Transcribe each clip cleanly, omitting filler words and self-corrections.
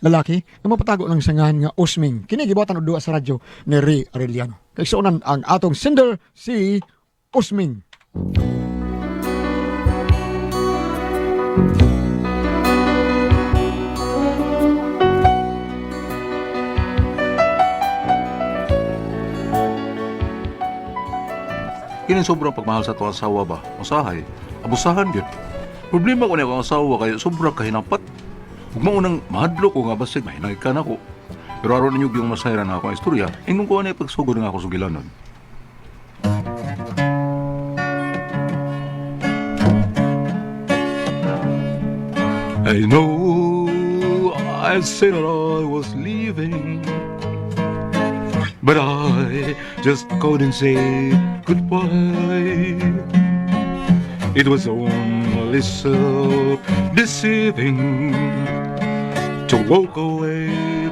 lalaki nga mapatago ng sangahan nga Osming. Kini gibuhatan og duwa sa radyo ni Ray Arellano. Kaigsuonan, ang atong sender si Osming. Kini sobrang pagmahal sa tuwang asawa ba? Usahay, abusahan yun. Problema ko niya akong asawa kay sobrang kahinapat. Ug maunang mahadlok ko nga basig mahinay ka nako. Pero aron ninyo yung masayra na akong istorya, ingon ko ani pagsugod nga ako sugilanon. I know I said that I was leaving, but I just couldn't say goodbye. It was only self-deceiving to walk away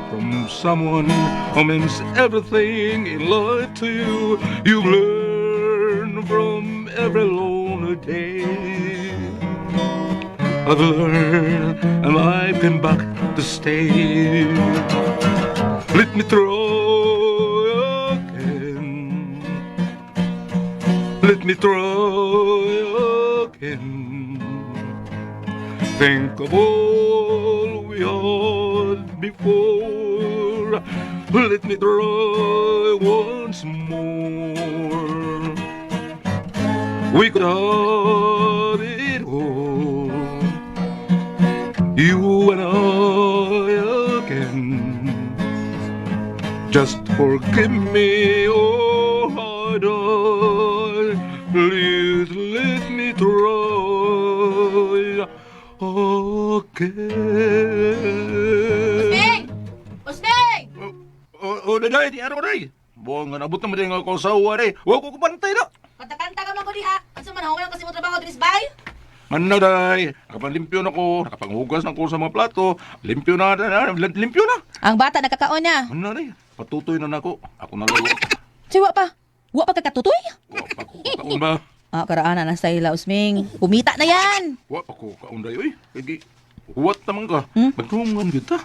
from someone who means everything in life to you. You've learned from every lonely day. I've learned and I came back to stay. Let me try again. Let me try again. Think of all we had before. Let me try once more. We could have it all. You and I again. Just forgive me, oh I die. Please let me try again. Osming! Osming! Oh, oh, day, di araw day. Buong nga nabot naman din ako sa asawa day. Wa ko kupantay na. Kanta-kanta ka man ko diha. Unsa man huwag kasi mo trabaho dinis bay? Ano day, nakapanglimpyo na ko, nakapanghugas na ko sa mga plato, limpyo na, na, na, limpyo na. Ang bata nakakaon na. Ano day, patutoy na nako. Ako na lang. Siwa pa. Wa pa ka katutoy? Wa pa ko kaon ba? Ah, karaan na sa ila, Osming. Kumita na yan. Wa pa ko kaon day oy. Kay huwat naman ka. Hmm? Magtungan gyud ta.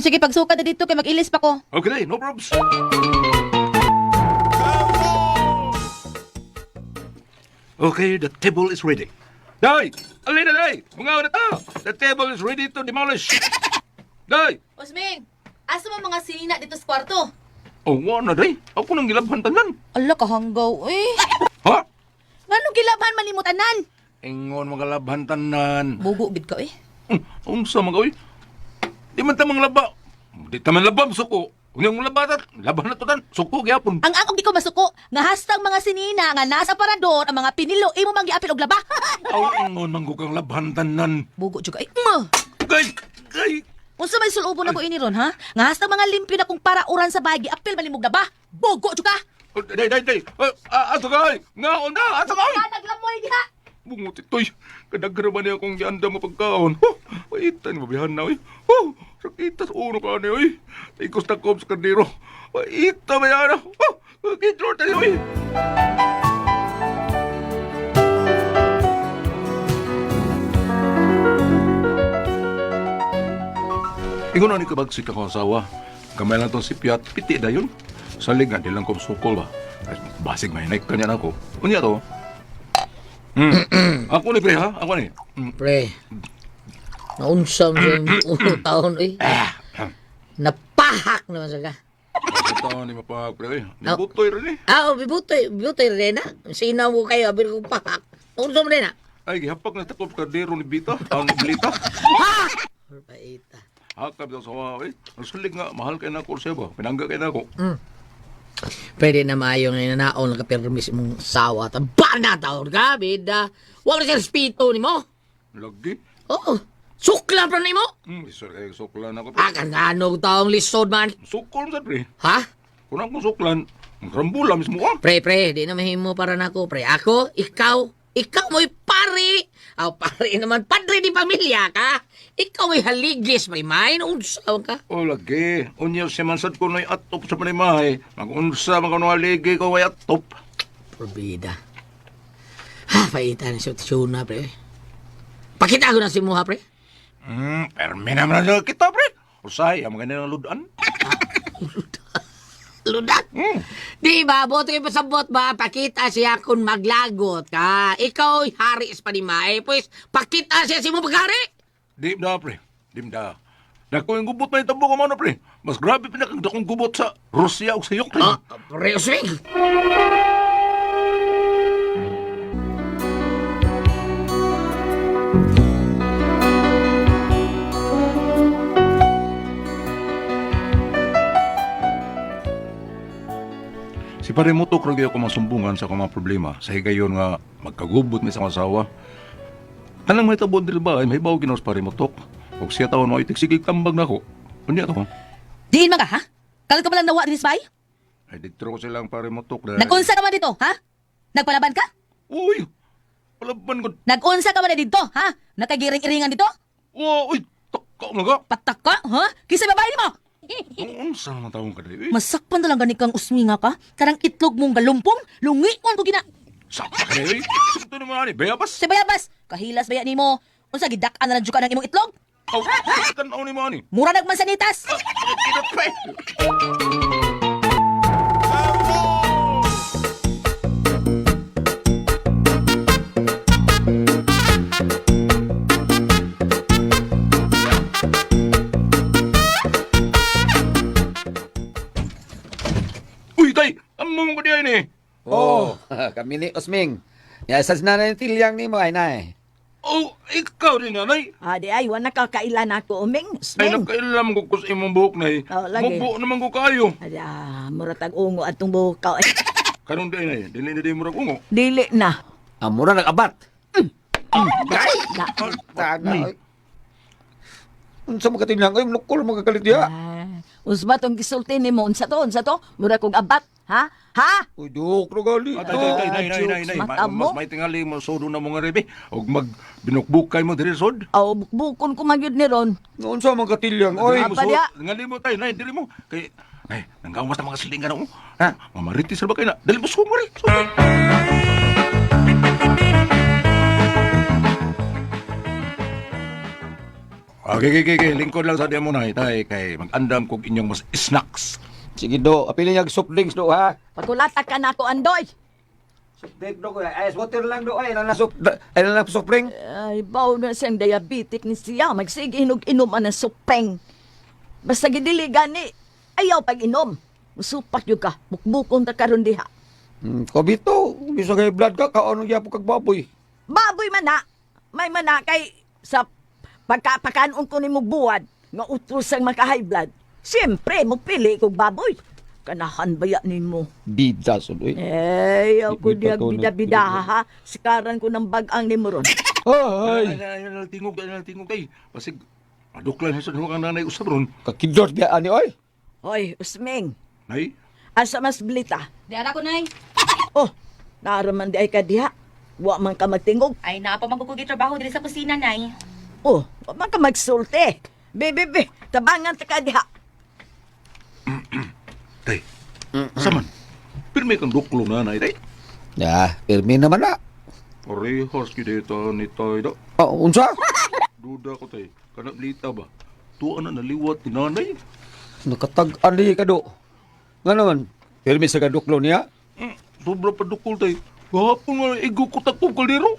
Sige, pagsuka na dito kay mag-ilis pa ko. Okay day, no probs. Okay, the table is ready. Day! Alina, day! Mga na ta! The table is ready to demolish. Day! Osming, asa man mga sinina dito sa kwarto? Oh, wa na day. Ako nang gilabhan tanan. Ala, kahanggaw eh. Ha? Nganong gilabhan malimutanan? Ingon mga labhan tanan. Bugo gid ka eh. Unsa mga oy? Di man ta manglaba. Di ta man laba suko. Unyang laba ta, laban na to tan. Suko gyapon. Ang akong di ko masuko, nga hastang mga sinina nga nasa parador ang mga pinilo imo mang giapil og laba. Aw ingon man kang labhan tanan. Bugo jud ka eh. Ma! Kay kay Unsa may sulubon na ko ini ron ha? Nga hastang mga limpyo na kung parauran sa bagi, apil malimog na ba? Bugo jud ka. Oh, day day day. Ato kay. Nga na, ato kay. Naglamoy diha. Bungot itoy. Kadagra ba niya akong gianda mo pagkaon? Oh, waitan mabihan na oy. Oh, sakita sa ulo ka ni oy. Ikos na kob sa kardero. Waita ba yan? Oh, kitro tayo oy. Ingon na ni kabagsik ako asawa. Kamay lang tong si Piat, piti dayon. Salig nga, di lang kong sukol ba. Ay, basig may naik kanya na ako. Unya to. Ako ni pre ha, ako ni. Pre, naunsa mo sa imong taon, eh. Napahak naman sa ka. Ito ni mapahag pre. Oy. Nibutoy rin eh. Ah, oh, bibutoy, bibutoy rin na. Sinaw mo kayo, abi ko pahak. Naunsa mo rin na. Ay, gihapak na takop kardero ni Bita. Ang Blita. Paita. Hakap daw sa wa, eh. Ang salig nga, mahal kay na ako siya ba? Pinangga kay na ako. Pwede na maayo nga inanaon nakapirmis imong sawa. Taba na taon ka, bida. Huwag na siya respeto ni mo. Lagi. Oo, sukla pa ni mo. Isor kayo suklan ako. Pre. Ah, kanganong taong lisod man. Sukol sa pre. Ha? Kung akong suklan, ang karambula mismo ka. Pre, pre, di na mahimo para nako, pre. Ako, ikaw, ikaw mo'y pare. Aw, pare naman, padre di pamilya ka. Ikaw mo'y haligis, may main, unsaw ka. O lagi, unya siya man sad kuno'y atop sa panimahay. Magunsa man kuno aligi ko ay atop. Probida. Ha, paita na siya, tiyuna, pre. Pakita ko na si Muha, pre. Permi naman na kita, pre. Usahay, ang mga nilang ludan. Ludak. Di ba? Boto kayo pasabot ba? Pakita siya kung maglagot ka. Ikaw hari sa panimay. Pues, pakita siya sa imong paghari. Di da, pre. Di da. Dako yung gubot na itabo ko man, pre. Mas grabe pinakang gubot sa Russia o sa Ukraine. Ah, pre, swing. Si pare mo to ako masumbungan sa akong mga problema. Sa higayon nga magkagubot mi sa akong asawa. Tanang may tabo diri ba ay may bawo ginawas pare mo tok. Og siya tawon mo itig sige tambag nako. Unya to. Diin man ka, ha? Karon ka man lang nawa dinis bay? Ay dito ko silang pare mo tok dahil. Nag-unsa ka man dito, ha? Nagpalaban ka? Uy! Palaban ko. Nag-unsa ka man na dito, ha? Nakagiring-iringan dito? Wow, uy, taka na ka. Patak ka, ha? Kinsa babae nimo? Unsa naman taong ka dai? Masakpan na lang gani kang usminga ka. Karang itlog mong galumpong, lungion ko gina. Sakta ka dai. Ito naman ani, bayabas. Sa bayabas, kahilas baya nimo. Unsa gidak-an na lang jud ka ng imong itlog? Aw, tan-aw ni mo ani. Mura nagmansanitas. Kinot pa. eh. Uy, tay! Amo mo ko diay ni. Oh, kami ni Osming. Ya sa nanay tilyang nimo ay nay. Oh, ikaw din nanay. Ah, di ay, wala ka kailan ako, uming. Ay, Sming. nakailam ko kus imong buhok nay. Oh, lagi. Mubo naman ko kayo. Ay, ah, mura tag ungo atong buhok ka. Ay, Karon di nay, dili na di murag ungo. dili na. Amura nag-abat. Na. Taga. Unsa mo katilyang ay nukol mo kagalit diha. Ah, unsa ba tong gisulti nimo? Unsa to? Unsa to? Mura kog abat, ha? Ha? Uy, duk ro gali. Ah, tay, tay, tay, nay, nay, nay, nay. Mata mo. Mas may tingali mo sodo na mga rebe. Og mag binukbukay mo diri sod. Aw, bukbukon ko man gyud ni ron. Unsa man katilyang oy. Dili mo Apa sod. diya? Tingali mo tay, nay, dili mo. Kay ay, nanggawas na mga silingan ako. Ha? Mamaritis ra ba kay na? Dili mo sumuri. Okay, okay, okay. Lingkod lang sa diya mo na, tay, kay mag-andam kog inyong mas snacks. Sige do, apili niya soft drinks do ha. Pagkulata ka na ako, Andoy. Soft drink do ko. Ay, water lang do ay na soft ay na soft drink. Ay, baw na siyang diabetic ni siya. Magsige hinog-inom ang supeng. Basta gidili gani, ayaw pag-inom. Musupak yun ka, bukbukon ta karon diha. Kabito, bisa kay blood ka kaon gyapon kag baboy. Baboy man na. May man na kay sa pagkapakanon ko ni buwad nga utros ang maka-high blood. Siyempre, mupili kog baboy. Kanahan baya nimo. Bida sud oy. Eh, ayaw ko Di- di diag pa to bida-bida ha. Sikaran ko ng bagang nimo ron. Ay, Ay, ay, ay, tingog, ay, ay, tingog, tay. Basig, aduklan sa kang nanay usab ron. kakidot biya ani oy. Hoy, Usming, Nay, asa mas blita? Di ara ko nay. Oh, naaraman di ay ka diha. Wa man ka magtingog. Ay naa pa man ko trabaho diri sa kusina nay. Oh, wa man ka magsulti. Be, be, be, tabangan ta ka diha. tay. Saman. Pirmi kang duklo nanay, tay. Ya, pirmi naman na. Parehas gyud ni tay do. Oh, unsa? Duda ko tay. Kana blita ba? Tuwa na naliwat ni nanay. Nakatag-an di ka do. Nga naman, pirmi sa kaduklo niya. Sobra pa dukol tay. Gahapon nga igo ko takong kaldero.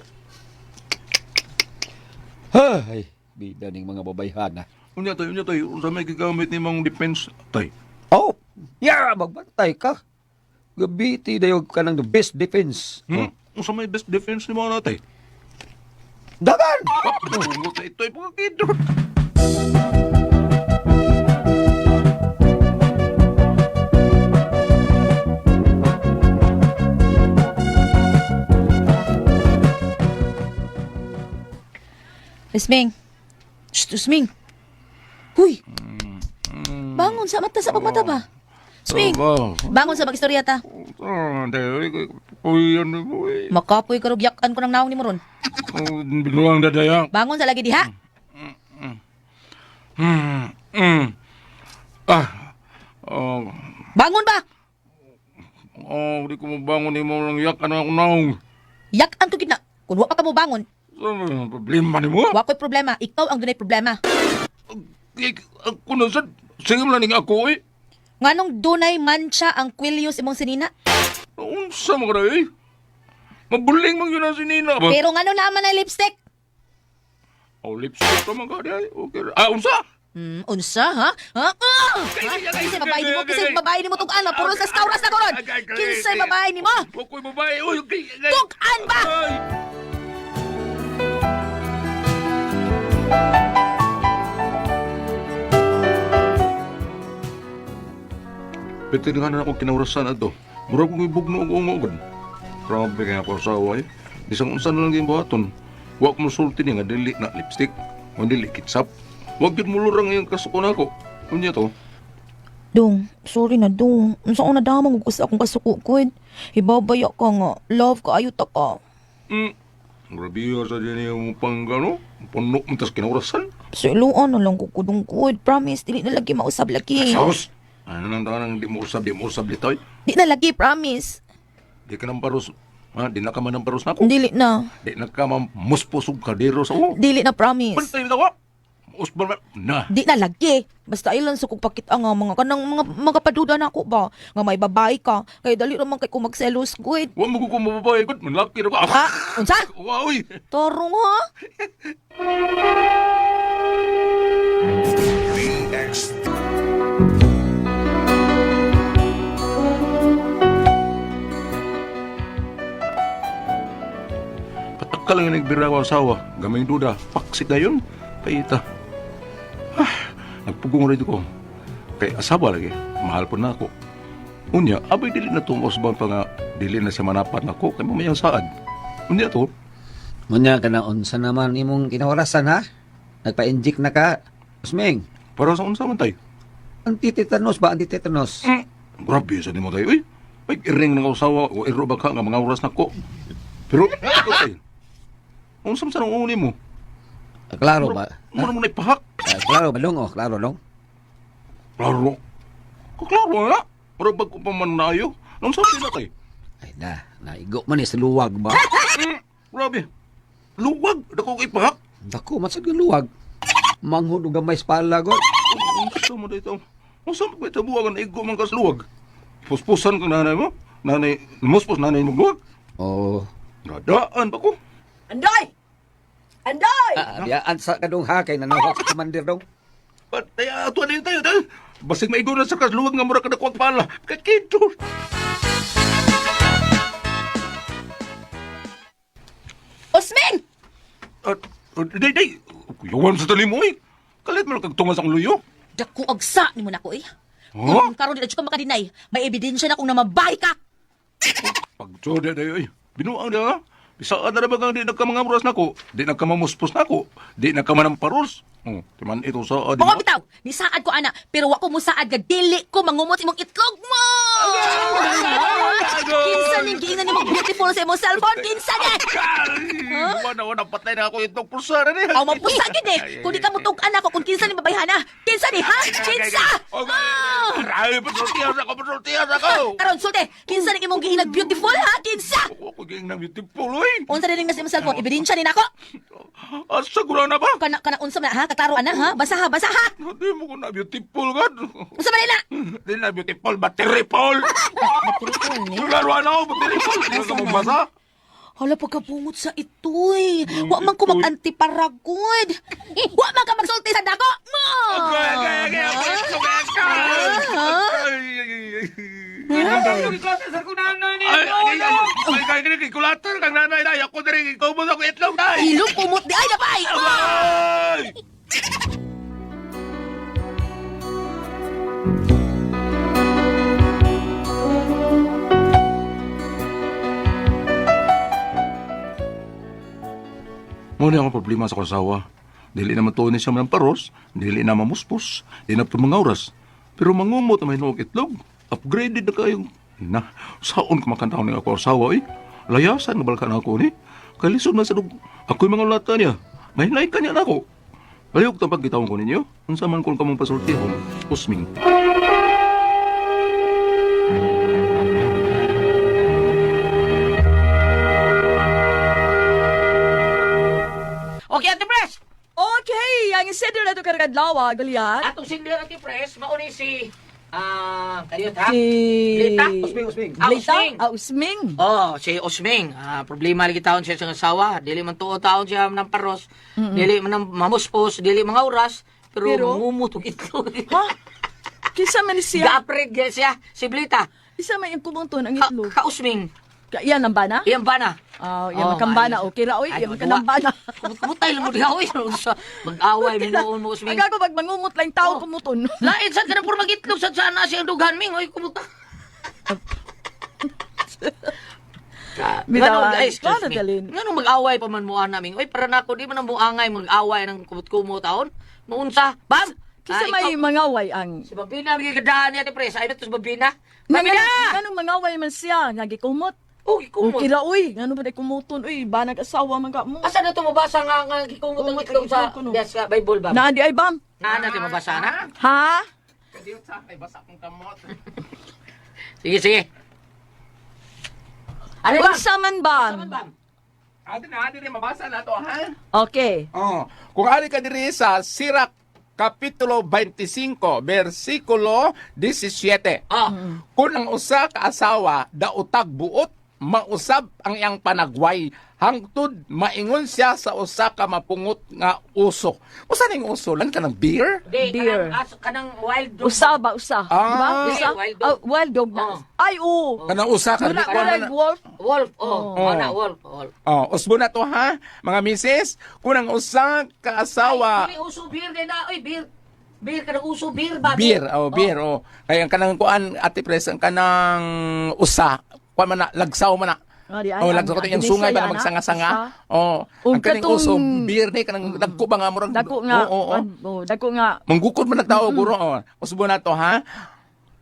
Hay, bida ning mga babayhana. Unya tay, unya tay. Unsa may gigamit ni mong defense tay? Oh, yeah, magbantay ka. Gabiti dayo ka ng the best defense. Hmm? Oh. Unsa may best defense ni mga natay? Dagan! Ah, sa ito ay pagkakidot. Usming. Shh, Usming. Huy. Bangon sa mata sa pagmata ba? Usming. Ba. Bangon sa pag-istorya ta. Ah, tay, uy, ano mo eh. Makapoy karog yakan ko ng naong nimo ron. Oh, Binuang dadaya. Bangon sa lagi diha. Ah. Oh, Bangon ba? oh, di ko mabangon ni mo lang yak ano ako naong. Yakan ko gid na. Kun wa pa ka mo bangon, Ano ang problema ni mo? wa ko'y problema. Ikaw ang dunay problema. Ako na sad. Sige mo lang ning ako eh. Nganong dunay mancha ang kwilyo sa imong sinina? Unsa man ka eh? Mabuling man yun ang sinina ba? Pero ngano naman ang lipstick? Oh, lipstick pa man ka di ay. Okay. Ah, unsa? Unsa ha? Ha? Ah! Ha? Kinsay babae nimo? Kinsay babae nimo tug-an? Puro sa stauras na koron. Kinsay babae nimo? Wako'y babae. Uy, okay. Tug-an ba? Ay! Pwede nga na akong kinaurasan ato. Murag kong ibugno og ungog. Grabe kaya ako asawa eh. Bisang unsa na lang yung buhaton. Wa ko musulti niya nga dili na lipstick. O dili kitsap. Wa gyud mulurang ngayong kasuko nako. Unya to. Dong, sorry na dong. Unsa ko nadamang og sa akong kasuko gud. Ibabaya ka nga. Love ka ayo ta ka. Grabe sa din yung panggano. Puno mo tas kinaurasan. Siluan na lang ko kudong gud. Promise dili na lagi mausab lagi. Sos! Ano nang tanang di mo usab dito eh. Di na lagi promise. Di ka nang paros. Ha, di na ka man ang paros nako. Dili na. Di na ka man muspos og kadero sa ulo. Dili na promise. Pantay na ko. Usbal man. Na. Di na lagi. Basta ilan sa kong pakita nga mga kanang mga mga paduda na ako ba nga may babae ka kay dali ra man kay ko magselos gud. Wa mo ko mababae gud, manlaki ra ka. Ha? Unsa? Wa oy. Torong ha? Patakal nga nagbira ko asawa. Gamay duda, paksik dayon. Paita. Ah, nagpugong rin ko. Kay asawa lagi, mahal po na ako. Unya, abay dili na tumos ba pa nga dili na siya manapat nako kay mamayang saad. Unya to, Munya ka na unsa naman imong kinawarasan ha? Nagpa-inject na ka. Usming, para sa unsa man tay. antitetanus ba? Antitetanus. Grabe sa nimo tayo. Uy, may iring ng usawa o iro ba ka nga mga oras nako. Pero ikaw tay. Unsa man sa nang uni mo? Klaro ba? Mura mo na ipahak. Ah, klaro ba dong? Oh, klaro dong. Klaro. Klaro na. Mura bag ko pa man naayo. Nung sa na tay. Ay na, naigo man eh sa luwag ba? Grabe. Luwag dako ko ipahak. Dako, man sad luwag. Manghod og gamay sa pala ko. Unsa man dito? Unsa man ito buwagan igo man kas luwag. Puspusan kang nanay mo. Nanay, muspos nanay mo luwag. Oh. Nadaan ba ko? Andoy! Andoy! Ah, biyaan sa kadong ha kay nanawag sa commander dong. Patay ato na tayo tayo. Basig maigo na sa kasluwag nga mura ka nakuwag pala. Kakito. Osming! At, day, day. Kuyawan sa tali mo eh. Kalit mo lang kag tungas ang luyo. Dako agsa nimo nako eh. Huh? Kung karon di na jud ka makadeny, may ebidensya na kung namabay ka. Pagtsod dayo eh. Binuang na. Bisaan na ba kang di nagka mga oras nako? Di nagkamamuspos nako. Di nagkamanamparos. Oh, timan ito sa adi Oo bitaw, nisaad ko ana, pero wa ko musaad nga dili ko mangumot imong itlog mo. Kinsa ning giingnan nimo beautiful sa imong cellphone? Kinsa ni? Huh? Wala, patay na ako itong pulsara niya. Aw mapusa gid eh. Kung di ka mutug-an ako kung kinsa ni babayhana. Kinsa ni ha? Kinsa? Ah! Ay, pasultihan ako, pasultihan ako. Karon sulti, kinsa ning imong giinag beautiful ha? Kinsa? Ako ging na beautiful, oy. Unsa ning nasa imong cellphone? Ebidensya ni nako. Asa ko na ba? Kana kana unsa man ha? Kaklaro ana ha? Basa ha, basa ha. Hindi mo ko na beautiful, God. Unsa man nila? Hindi na beautiful, materipol. Beautiful ni. Laruan ako, materipol. Hindi ka mabasa. Hala, pagkapungot sa ito eh. Wa man ko mag-antiparagod. Wa man ka magsulti sa dako mo! Agay, agay, agay, agay, Ay, ay, ay, ay, ay, ay, kulater kang nanay na. Ako na rin, ikaw mo sa itlog na. Ilong kumot di ay napay! Ay! Muna akong problema sa kasawa. Dili na matuon ni siya paros, dili na mamuspos, di na mga oras. Pero mangumot na may hinuog itlog. Upgraded na kayong. Na, saon ka makantaon ng ako asawa eh. Layasan nga balkan ako ni. Kalisod man sa dug. Ako'y mga lata niya. May ka niya na ako. Ayok tapag gitawon ko ninyo. Unsa man kung kamong pasultihon. Usming. Okay, Ate Fresh! Okay, ang sender na to karon kadlaw, Goliath? Atong singer, Ate Pres, mauni si kayot ha? Si Lita? Usming, usming. Ah, Lita? Usming. Ah, Usming. Oh, si Osming. Problema lagi taon siya sa asawa. Dili man tuo taon siya ng paros. Dili man ng mamuspos, dili mga oras. Pero, Pero? mangumot og itlog. Ha? Kinsa man ni siya? Gapred gyud siya, si Blita. Isa man yung kumunton ang Ka, itlog. ka Osming. Ka, yan ang bana? Iyang bana. Ah, yan Oh, makambana. ayos. Okay ra, oy. Ay, Yan makambana. Kumutay lang mo diha oy. Sa mag-away minuon mo, Osming. Aga ko pag mangumot lang tao Oh. kumuton. Lain sad ka na puro magitlog sad sana siyang dughan ming oy kumuta. Bitaw, Ngano, guys, paano excuse me. dalin? Ngano mag-away pa man mo ana ming. Oy para nako di man ang buangay mag-away ng kumot-kumot taon. Noon sa bam. Kinsa Ah, may ikaw- mangaway ang Si Babina ang gigadahan niya, Ate Pres. Ay, ito si Babina. Babina! Nganong mangaway man siya, nga gikumot. Oh, gikumot. Okay ra oy, ngano ba day kumuton oy, banag asawa man ka mo. Asa na ito mabasa nga gikumot ang Kumot itlog ang sa, itlog kuno. yes, sa Bible ba? Naa di ay bam. Na natin mabasa na? Ha? Sige, sige. Ano ba? Unsa man bam? Ano ba? Ate na, diri mabasa na to, ha? Okay. Oh, kung ari ka diri sa Sirach Kapitulo 25, versikulo 17. Ah, Kung ang usa ka asawa daotag buot, mausab ang iyang panagway hangtod maingon siya sa usa ka mapungot nga uso. Usa ning uso lang kanang beer? di, Deer. kanang, aso, kanang wild dog. Usa ba usa? Ah. Di ba? Usa? Wild dog. Ah, wild dog na. Oh. Ay oo. Kanang usa ka Mura kuwan mura man na- wolf. Wolf, oh. Oh. Oh. Na, wolf, wolf. Oh, usbo na to ha, mga misis. Kung ang usa ka asawa Ay, dili, uso beer din na. Oy, beer. Beer, kanang uso beer ba? beer, oh, beer, oh. Kaya ang kanang kuan, Ate Pres, ang kanang usa, kuan man na, lagsaw man na. Ah, di ay, Oh, lagsaw ko ang- yung sungay ba Bisaya na na, magsanga-sanga? usa. Oh, Ug ang kaning katong- uso, beer ni kanang dagko ba nga murag. Dako nga. Oo, oo. Oh, dako nga. Manggukod man nagtao guro. Oh. Usbo na to ha.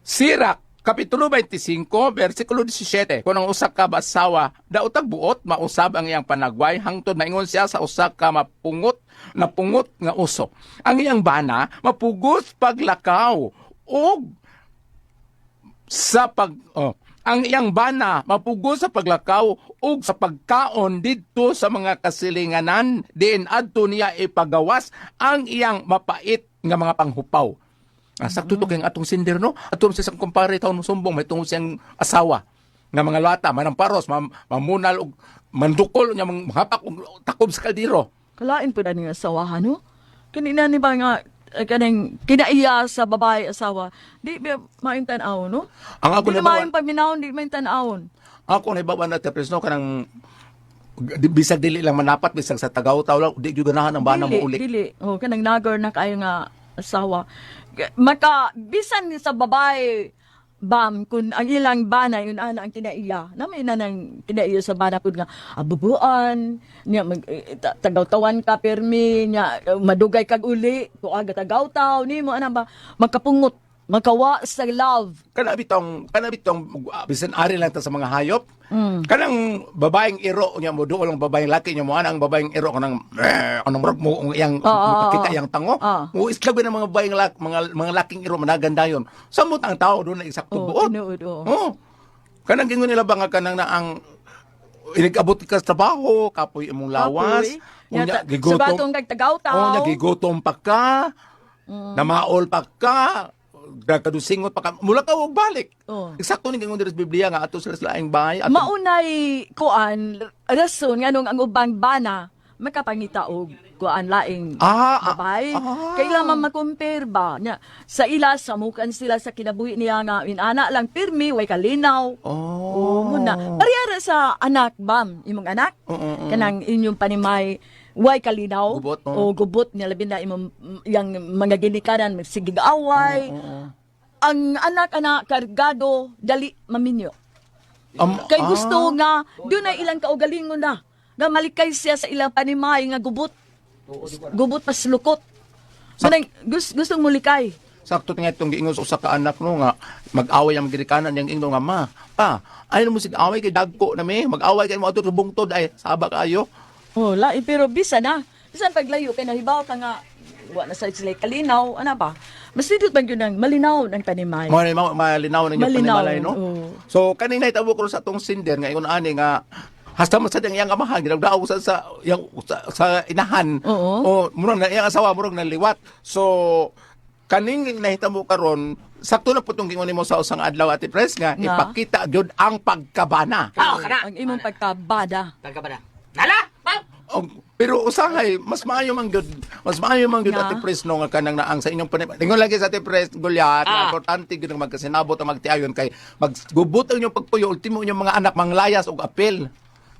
Sirak Kapitulo 25, versikulo 17. Kung ang usa ka basawa, daotag buot, mausab ang iyang panagway, hangtod maingon siya sa usa ka mapungot, napungot nga uso. Ang iyang bana, mapugos paglakaw, ug sa pag oh, ang iyang bana mapugos sa paglakaw ug sa pagkaon didto sa mga kasilinganan diin adto niya ipagawas ang iyang mapait nga mga panghupaw. Ah, sakto to kay ang atong sinder no. Ato sa isang kumpare taon mo sumbong may tungod siyang asawa nga mga lata manamparos mamunal og mandukol nya manghapak og takob sa kaldero. Kalain po na nga asawahan, no? Kanina ni ba nga, kanang kinaiya sa babae asawa, di ba maayong tan-awon, no? Ang ako Di na na maayong paminawon, di maayong tan-awon. Ako na ibawan na Pres no kanang bisag dili lang manapat bisag sa tagaw-taw lang di gyud ganahan ang bana mo Dili, uli. dili. Oh, kanang nagor na kayo nga asawa. Maka, bisan sa babae, bam, kung ang ilang bana, yun ana ang kinaiya. Namay na nang kinaiya sa bana pud nga, abubuan, niya, mag, tagawtawan ka, pirmi, niya, madugay kag uli, tuaga tagawtaw, nimo, ana ba, magkapungot, makawa sa love. Kana bitong bisan ari lang ta sa mga hayop. Kanang babaeng iro nya mo duol ang babaeng laki nya mo ana ang babaeng iro kanang kanang murag mo ang iyang Oo, makita oo. iyang tango. Oo. Mo islag ba ng mga babaeng mga laking iro managan dayon. Samot ang tao doon na eksakto Oh, buot. tinuod, oo. Oo. Kanang gingon nila ba nga kanang na ang inigabot ka sa trabaho, kapoy imong lawas, Kapoy. Nya, unya gigutom. Subatong kag tagawtaw. Oh, nagigotom pa ka. Namaol pa ka. Nagkadusingot pa ka. Mula ka og balik. Oh. Eksakto ni gingon diri sa Biblia nga ato sila sa laing bahay. Ato, Maunay kuan rason nganong ang ubang bana makapangita og kuan laing babae. Kailangan man makompare ba nya sa ila samukan sila sa kinabuhi niya nga inana lang pirmi way kalinaw. Oh. Oh, muna. Parehara sa anak bam, imong anak. Oo, oo. Kanang inyong panimay way kalinaw. Gubot, oo. O gubot niya labi na imong yang mga ginikanan magsigig away. Ang anak anak kargado dali maminyo. Kay gusto nga doon na ilang kaugalingon na nga malikay siya sa ilang panimay nga gubot. Gubot paslukot. Manang gustong mulikay. Sakto nga itong giingon sa usa ka anak no nga mag-away ang ginikanan niyang ingno nga ma. Pa, ay mo sig away kay dagko na mi, mag-away kay mo adto sa bungtod ay saba kaayo. Oh, lain pero bisa na. Bisan paglayo kay nahibaw ka nga wa na sa sila kalinaw, ana ba? Mas nindot man gyud ang malinaw ng panimay. Mo na malinaw ninyo Malinaw, panimalay no. oo. So kanina itabo ko sa atong sinder nga ingon ani nga Hasta man sa iyang amahan ginagdaog sa inahan. Oo. O murag na iyang asawa murag naliwat. So kaning nahitabo karon, sakto na putong gingon nimo sa usang adlaw, Ate Pres, nga Nga. ipakita gyud ang pagkabana. Ah, kana. Ang imong pagkabada. Pagkabada. Nala! Bam! Pero usahay mas maayo man gyud, Nga. Ate Pres, no, nga kanang naang sa inyong panib. Ingon lagi sa Ate Pres Gulyat, nga importante gyud nga magkasinabot ang magtiayon kay maggubot ang inyong pagpuyo, ultimo inyong mga anak manglayas og apel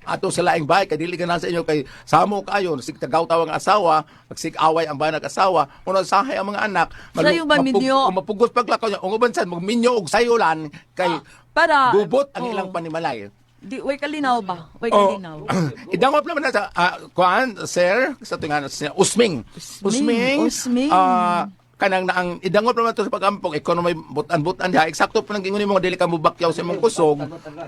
ato sa laing bahay kay dili ganahan sa inyo kay samo kaayo sig tagaw ang asawa, magsig-away ang banag asawa, uno sahay ang mga anak. Sayo ba minyo? Mapugos paglakaw niya ug uban sad magminyo og sayulan kay Para gubot ang oo. ilang panimalay. Di way kalinaw ba? Way Oh, kalinaw. Idangop naman na sa kuan sir sa tungan sa Usming. Usming, Usming. Kanang naang idangop naman to sa pagampong ekonomy butan-butan diha, eksakto pa nang gingon nimo nga dili ka mobakyaw sa imong kusog.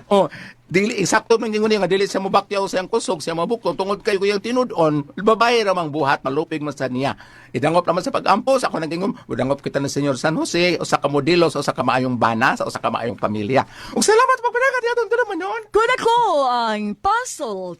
Oh, dili eksakto man gingon nga dili siya mobakyaw sa iyang kusog, sa imong bukog tungod kay kuyang tinud-on, babae ra mang buhat, malupig man sa niya. Idangop naman sa pagampo sa ako nang gingon, udangop kita ng Senyor San Jose, usa ka modelo sa usa ka maayong bana, sa usa ka maayong pamilya. Ug salamat pagpanagat yatong naman yon. Kun ako ang puzzle.